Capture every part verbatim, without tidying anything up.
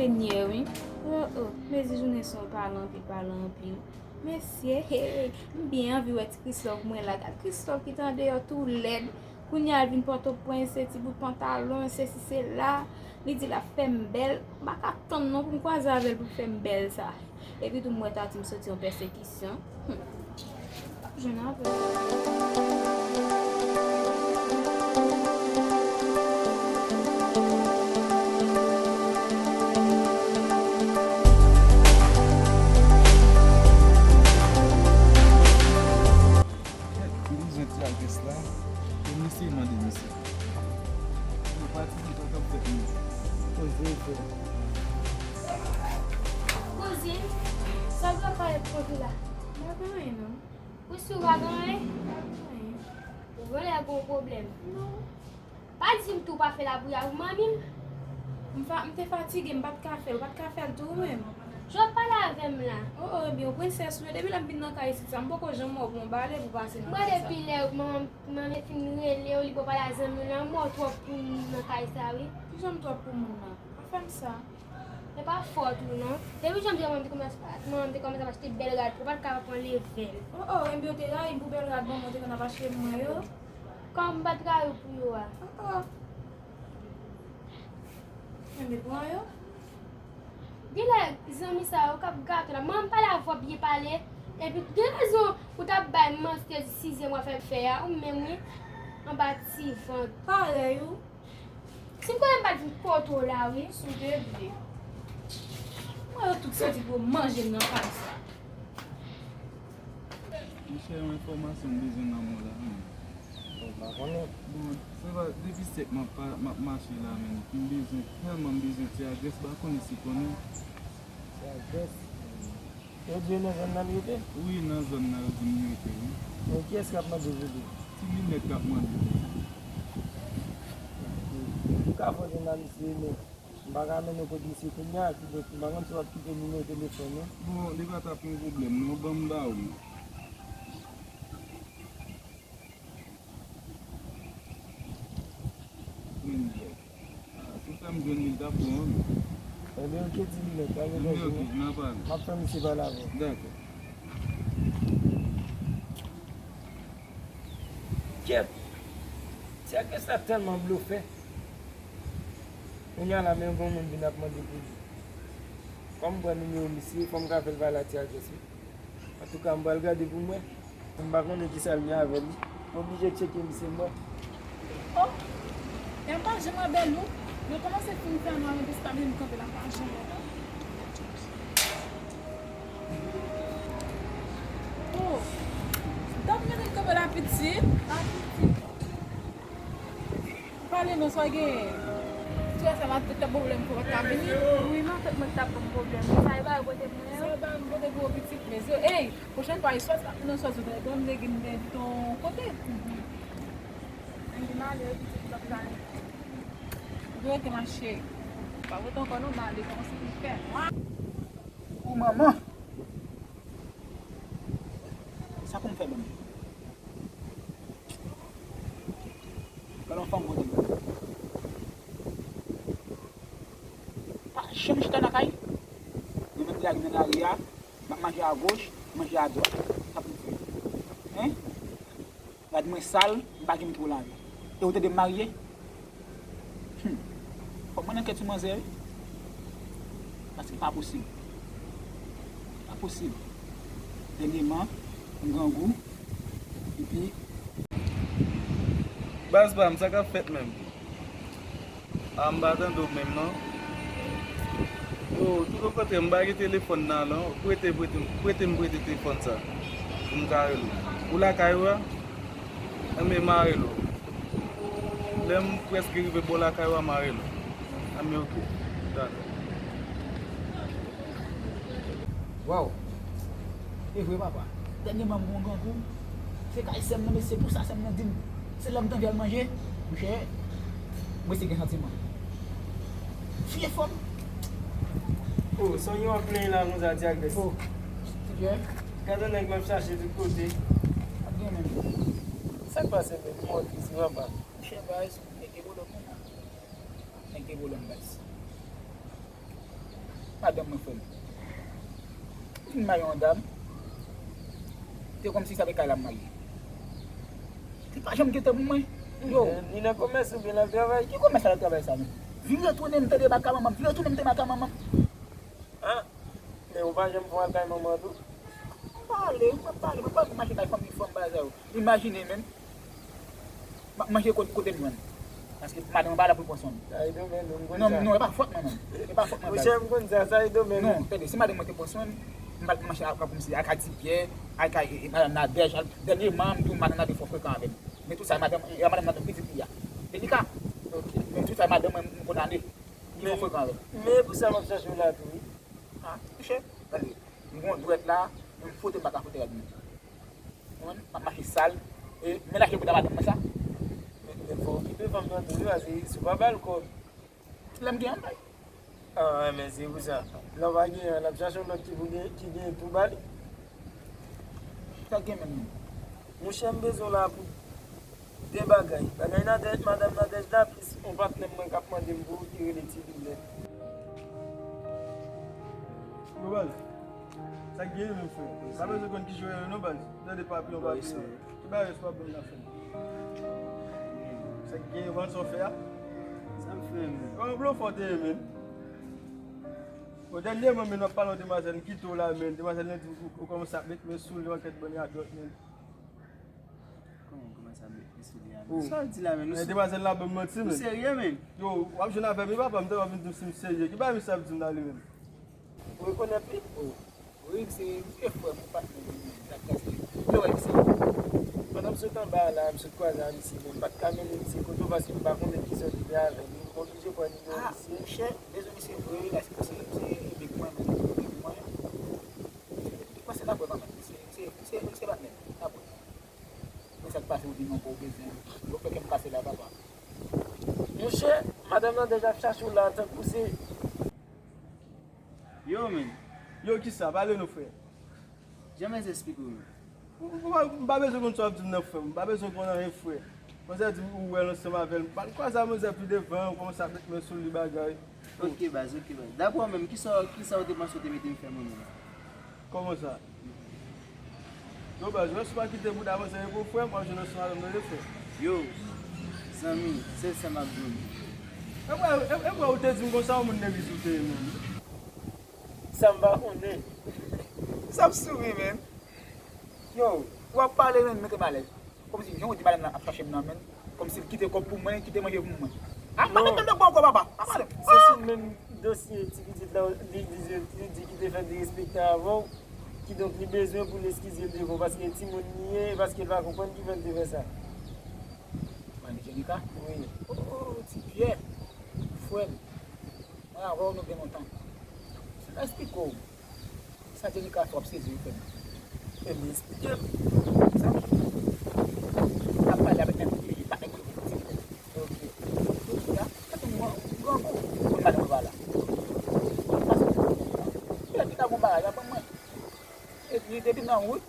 Senyè, wi. Oh, oh, mezi jounen sa w pale anpil, pale anpil. Mesye, hey, m byen anvi wè ti Christophe mwen la. Gad Christophe ki t andeyò tou lèd. Kounye a l vin Pòtoprens, se ti bout pantalon, sesi, sela. Li di l ap fè m bèl. M pa ka tann non pou m kwaze avè l pou l fè m bèl sa. Epi tou m wè Tati m soti yon pèsekisyon. Hmm. M ap jwenn avè l. Kèt, m bezwen ti agres la. Pou m eseye mande misye. Yo pa di sa k ap fèt menm. Kouzin, sa w ap fè la? M pa gen anyen non. Ou si w pa gen anyen? M pa gen anyen. Ou genlè gen yon pwoblèm. Non. Pa di m tou pa fè lapriyè pou manmi m. M fa, m te fatige, m pa t ka fè l, ou pa t ka fè l tou ou menm? Jan w ap pale avè m la. Oh, oh, ebyen, ou prensès ou ye. Depi lè m vin nan kay isit sa, m poko janm wè w pran yon bale pou pase nan kay sa. Mwen depi lè manman, manmi m fin rele w, li pral pale a zanmi l lan, m wè w twòp pou moun nan kay sa, wi. Kijan m twòp pou moun nan? Pa fè m sa. Se pa fòt ou non. Depi jan m te manman m te kòmanse, manman m te kòmanse ap achte bèl rad pou ou, pa t ka pran level. Oh, oh, enben w te rayi m pou bèl rad manman w te konn ap achte pou mwen yo? Kòman m pa t rayi w pou yo a? Oh, oh. Enben pran yo. Genlè zanmi sa yo k ap gate w la. Manman m pale avè w byen pale. Epi gen rezon ou t ap bay manti te di sizyèm w ap fè fè a. Ou menm wi. Anba ti vant. Parèy ou. Si m konnen m pa t vin kote w la wi. Si w te vle. Mwen yo tout soti pou yo manje m nan kay sa. Monchè, yon enfòmasyon m bezwen nan men w la, menn. Bon, m pa konnen. Bon, se pa, depi sèt m ap pa, m ap mache la, menn. M bezwen, tèlman m bezwen ti agres, m pa konnen si w konnen. Ti agres? Yo di yo nan zòn nan l rete? Wi, nan zòn nan yo di m li rete, wi. Men kiyès k ap mande pou li? Ti Linèt k ap mande. Ou ka fè w jwenn a misye, men m pa ka mennen w kot misye kounye a, kidonk m pa konn si w ap kite nimewo telefòn ou. Bon, li pa t ap yon pwoblèm, non, ban m ba w li. Mwen di, ah, si w fè m jwenn li, l t ap bon, wi. Enben, oke, ti Linèt, pa gen pwoblèm. Enben, oke, n a pale. M ap fè misye pale avè w. Dakò. Kèt! Ti agres la tèlman blofè. Kounye a la, menm gon moun vin ap mande pou li. Kòm m pran nimewo misye, fò m ka fè l pale a ti agres wi. Antouka, m pral gade pou m wè. M pa konnen kisa l gen avè li. M oblije tcheke misye m wè. Oh! E m pa janm wè Bèlou. Mwen kòmanse fin fè nwa, men plis ta vle m kanpe la, m pa janm wè non. Oh! Dat mwen te kanpe la pitit. La pitit. Pale non, sa w genyen? Ti wè sa, nan tèt pwoblèm pou w pa vini. Wi, nan tèt mwen k t ap ban m pwoblèm. Sa e ba yo pote pou mwen yo? Sa yo ba m pote pou yo pitit, mezye. Ey, pwochèn fwa, e sòs k ap nan sòs ou, ou konn lege m gen ton kote. Ann gen malè, pitit, m p ap pale. Ou dwe rete mache. Pa pote ankò non, malè, kòmanse fin fè nwa. Ou manman! Sa pou m fè menm? Gade yon fanm kote m. Pa janm chita nan kay. Mwen menm te lage nan lari a, m ap manje agoch, manje adwat. Sa pou m fè? Hein? Gad mwen sal, m pa gen m pou lave. E ou tande m marye? Hmm. Fòk mwen nan kèt sou manzè wi. Paske pa posib. Pa posib. Dènyèman, m grangou. Epi. Baz pa m, sa k ap fèt menm? A, m pa tande w menm non. O, tout okontrè, m pa gen telefòn nan non. Prete, prete, prete m prete telefòn sa. Pou m ka rele w. Ou lakay ou a? Enben, m a rele w. Lè m prèske rive bò lakay ou a, m a rele w. Enben, oke. Dakò. Waw! E vre, papa. Dènyèman, m gon grangou. Se kay sè m nan, mesye, pou sa sè m nan di m. Se lè m t anvi al manje. Monchè, mwen se gen santiman. Fye fò m. O, Sonny w ap plenyen la konsa, ti agres. O, ti Pierre. Gade yon nèg m ap chache tout kote. Ap gen menm. Sa k pase menm? Mò tris, papa. Monchè, baz, nèg gen pwoblèm menm. Nèg gen pwoblèm, baz. Madanm mwen, frè m. M fin marye yon dam. Se kòmsi se avèk kay la m marye. Li pa janm gen tan pou mwen. Yo. Li nan komès oubyen l ap travay? Ki komès l ap travay sa menm? Vire tounen m tande baka manman m. Vire tounen m tande baka manman m. Ah, men ou pa janm fè w al kay manman w tou? Mwen pale, mwen pale, mwen pa anvi mache kay fanmi fanm bagay sa yo. Imajine menm. M ap manje kote, kote m jwenn. Paske madanm pa la pou l pran swen m. Sa e domèn ou, m konn sa. Non, non, e pa fòt mwen menm. E pa fòt mwen. Monchè, m konn sa, sa e domèn ou. Non, tande, si madanm mwen te pran swen m, m pa t manje ak, kòmsi, ak Adi Pyè, ak, ak, e, e, madanm Nadège, dènyèman, m di w madanm Nadège fò frekan avè m. Men tout sa, madanm, e, madanm Nadège pitit li a. Jenika. Ok. Men tout sa, madanm mwen, m kondane. Li fò frekan avè m. Men e pou sa m ap chache w la tou, wi. Ah, monchè, gade, m gon dwèt la, m fwote m pa ka fwote rad mwen. Ou konprann? M ap mache sal, e men lache bouda madanm mwen sa. Men, men fò w okipe fanm nan tou, wi, paske si w pa ba l kòb. Lè m gen an bay. Ah, men se pou sa. Lè w pa gen an, l ap chache yon lòt ki pou gen, ki gen tou ba li. Sa gen menm non. Monchè, m bezwen w la pou de bagay. Bagay Nadège, madanm Nadège la, plis yon patnè mwen k ap mande m pou li rele Ti Doulè. Yo, baz, sa k gen menm, frè? Pa bezwen konn ki jan w rele non, baz. Tande papi, yon papi, non. Ki bagay sa w ap ban m la, frè? Sa k gen, ou konn sa w fè a? Sa m fè menm? Yon blofè w te ye menm. Bon, dènyèman, men, w ap pale yon demwazèl, m kite w la, men, demwazèl lan di ou, ou kòmanse ap met men sou li, yon pakèt bann radòt, men. Kòman w kòmanse ap met men sou li a, men? Sa w di la, men? Men demwazèl la ban m manti, men. Ou serye, men? Yo, w ap jwenn avè m, wi, papa, m te wè vin di m si m serye. Ki bagay misye ap di m la, li menm? Ou rekonèt li? Oh. Wi, se, se frè m, ou patnè m, li menm, l ap kaze. Ou wè misye? Pandan m sot anba a la, m sot kwaze a misye, men m pa t ka mennen misye kote w paske m pa konnen ki zòn li te avè m. M oblije pran nimewo misye. Ah, monchè, bezwen misye vre, wi, la, se paske se big mwen, men li big mwen. Ou panse n ap wè, papa, se, se, se, se patnè m, n ap wè. Men sa k pase, ou di non, pa w bezwen. Yo fè kè m kase la, papa. Monchè, madanm nan deja ap chache w la, tankou se Yo, men. Yo, kisa? Pale non, frè. Jan mèsi esplike w, men. Ou, ou, ou pa, m pa bezwen konn sa w ap di m nan, frè m. M pa bezwen konn anyen, frè. Manzè di m ou wè l ansanm avè l. M pa l kwaze a manzè pi devan, ou kòmanse ap met men sou li bagay. Ok, baz, ok, baz. Daprè w menm, kisa, kisa w te panse w te mete m fè mwen menm? Kòman sa? Yo, baz, wè si w pa kite bouda manzè repo, frè m, w ap jwenn ansanm avè m nan refè. Yo, zanmi, sèl sa m ap di w. E vre, e, e vre, ou te di m konsa, yon moun negliz ou te ye menm. Sa m pa konnen. Sa m souri, menm. Yo, w ap pale, menm, mete m alèz. Kòmsi jan w di madanm nan ap chache m nan, menm. Kòmsi l kite kòb pou mwen, kite manje pou mwen. A, pa mete m nan gwo gwo, papa. Pa pale. Se sou menm dosye ti pitit la, li di, li di ki te fè derespektan avè w. Kidonk, li bezwen pou l eskize l devan w, paske timoun li ye, e paske l pa konprann ki fè l te fè sa. Mande Jenika? Wi. Oh, Ti Pyè, frè m. Mwen avè w, nou gen lontan. Esplike w. Sa Jenika fè w ap sezi wi frè m. Ebyen, esplike m. Sa w ap pale avèk nèg li pa nèg li. Ok. Kounye a, tande m grangou. Konn madanm ou pa la. Pase pou mwen. Jenika gon bagay la ban mwen. Epi depi nan wout.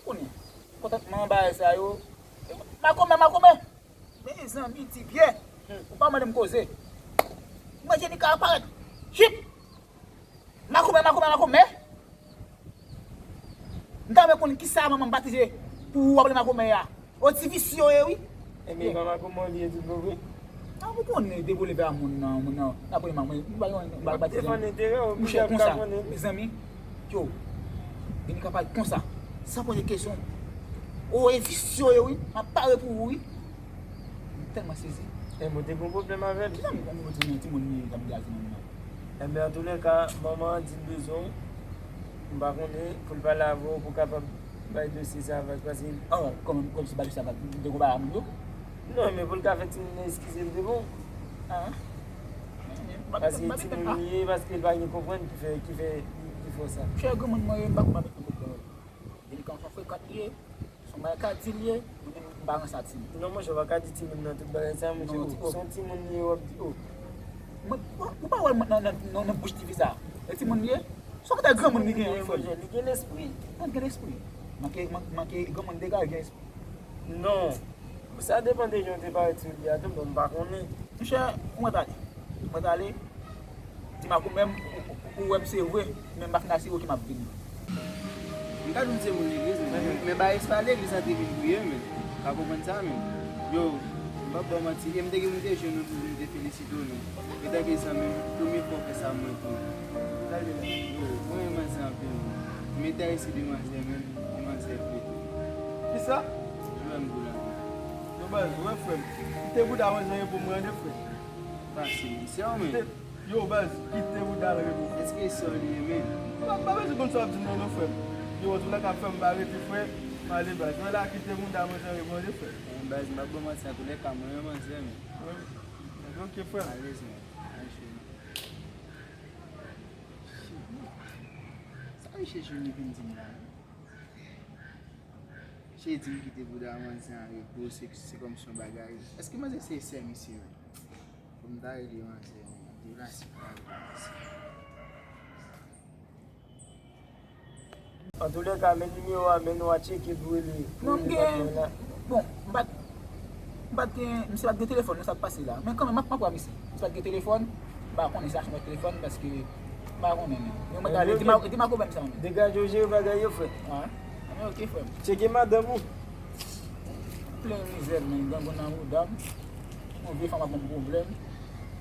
Kounye a, kontantman bagay sa yo. Makomè, makomè. Mezanmi, Ti Pyè, ou pa mande m koze. Mwen Jenika ap parèt. Jip! Makomè, makomè, makomè. M ta renmen konn kisa manman m batize pou w ap rele makomè a. O ti visye w ye wi. Ebyen, e pa makomè w li ye tout bon vre? A, ou konnen depi w leve a moun nan, moun nan, ap rele makomè, m pa yon, m pa batize. W ap defann enterè w, mouche, konsa, mezanmi, yo, Jenika parèt konsa, san poze kesyon. O, e visye w ye wi, m ap pare pou ou wi. M tèlman sezi. E mwen te gon pwoblèm avè l. Kilè m konn di yon timoun li ye, l ap gaze manman l? Enben, antoulèka, manman an di l bezwen w. M pa konnen, pou l pale avè w, pou w kapab bay dosye sa a vag, paske. Oh, kòm, kòmsi bay dosye a vag, m te gon bagay a moun yo? Non, men pou l ka fè timoun nan eskize l devan w. Ah. Paske timoun li ye, paske l pa gen konprann ki fè, ki fè, ki fè w sa. Chè granmoun mwen ye, m pa konn avèk konprann. Delikan fò frekant li ye. Son bagay ka di l ye, mwen menm m pa ranse a timoun. Non, monchè, w pa ka di timoun nan tout bagay sa, monchè. Non, ti, oh, se yon timoun li ye, w ap di, oh. Mwen, ou, ou pa wè l nan, nan, nan, nan bouch tifi sa? E timoun li ye? Son kantite granmoun li genyen, frè m? Li gen lespri. Li gen lespri. Manke, man-, manke granmoun degaje gen lespri. Non. Sa depann de jan w te parèt sou li a tou, bon, m pa konnen. Monchè, ou mèt ale. Ou mèt ale. Di makomè m, ou, Ou wè m se vre, men m pa fin asire w ke m ap vini. M ka di w m se moun legliz, men, men bagay se pa legliz antre vin priye, men. Ou ka konprann sa, men. Yo, m p ap ba w manti, e m te gen pou m te jwenn ou pou m te felisite w, men. Etanke zanmi m, premye fwa w fè sa mwen tou. Yo, mwen renmen sa anpil, men. M enterese demwazèl, men. Demwazèl vre tou. Kisa? Jwè m gou la, men. Yo baz, ou wè frè m. Kite bouda mwen zanmi pou mwen de frè. Fasil, se yon men. Yo baz, kite bouda l repo. Èske se yon li ye men? M pa bezwen konn sa w ap di m nan non frè m. Yo, antoulèka frè m pa rete frè, m ale baz. Mwen la kite bouda mwen zanmi pou mwen de frè. Baz, m ap ba w manti, antoulèka mwen renmen manzè men. Ok frè m. Alèz men. Al cheri. Sa misye Jimmy vin di m la menm? Misye di m kite bouda manzè an repo, se se kòmsi yon bagay. Èske manzè se sè misye menm? Fò m ta rele manzè menm. Di w la si pa rele manzè. Antoulèka, men nimewo a, men nou a tcheke pou rele. Non, m gen. Bon, m pa t. M pa t gen. Misye pa t gen telefòn, non, sa k pase la. Men kanmenm, m ap, m ap wè misye. Misye pa t gen telefòn. M pa konnen si l achte yon lòt telefòn, paske m pa konnen, men. Men mwen ta ale, di m a, di m a konprann sa, men. Degaje w jere bagay yo, frè. Ah, men ok, frè m. Tcheke madanm ou. Plen mizè, men. Gangon nan bouda m. Yon vye fanm ap ban m pwoblèm.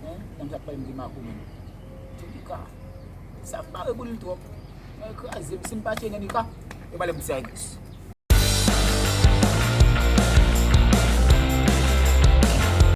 Hein? Nan sa k pale m di Marco menm. Tcheke ka. Sa bare pou li twòp. Mwen kraze m, si m pa tcheke Nika, yo pale m sèvis.